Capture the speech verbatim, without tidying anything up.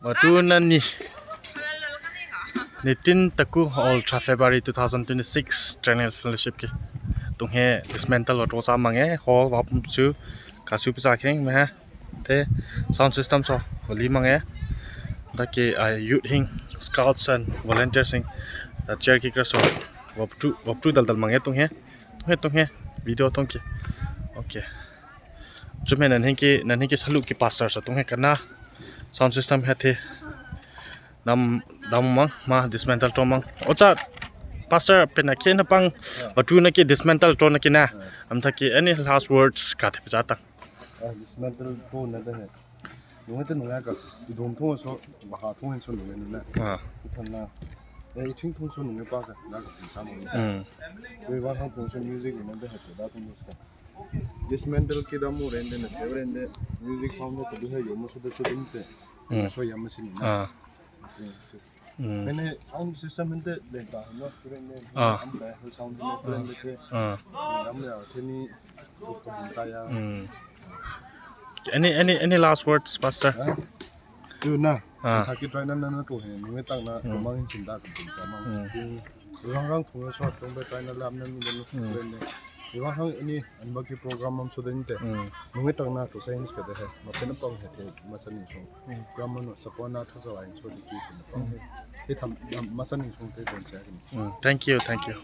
Watu nani. Nitin taku ol third February two thousand twenty-six Triennial Fellowship ki. Tung he dismantle wa tro sa mang e, hall wa pum su, ka su pisa keng me ha. Te sound system so, wali mang e. Da ke, ah, youth hing, scouts and volunteers hing. Da chair kicker so, wa ptu, wa ptu dal dal mang e tung he. Tung he, tung he. Video tung ki. Okay. Chu me nan hing ki, nan hing ki salu ki pastor so tung he kana. Sound system he the. Nam dam mang, ma dismantle tro mang. Ocha, pastor, pena ke na pang, watu na ke dismantle tro na ke na. Am ta ke any last words ka the pisa tang. Ah, dismantle tro na de he. Nunge te nunge ka, i dom thong so, baha thong so nunge na. Ah. I than na. Eh, i ching thong so nunge pa ka, na ka pisa mang. Mm. Wei wa hang thong so music na de he da thong so. Dismantle ki da mu ren de na, te ren de, music sound de du he yo mo so de so de te. Mm. So ya mo sin na. Ah. Mm. Mene sound system hende le ta no, kure ne. Ah. Am ka sound ne kure ne ke. Ah. Am ya te ni ko ko sa ya. Mm. Any, any, any last words, Pastor? Ha? Tu na. Ah. Ta ki try na na na to he. Ni me tang na ko mang sin da ko sa mang. Mm. Ti rang rang thong so tong be try na lam na mi den. Mm. Kure ne. Iwa hang ini an ba ki program am so den te. Mm. Nunge tang na to science ka de he. Ma pe na pang he te ma sa ni so. Mm. Program no support na to so ai so de ki na pang he. Te tham ma sa ni so te den sa ni. Mm. Thank you, thank you.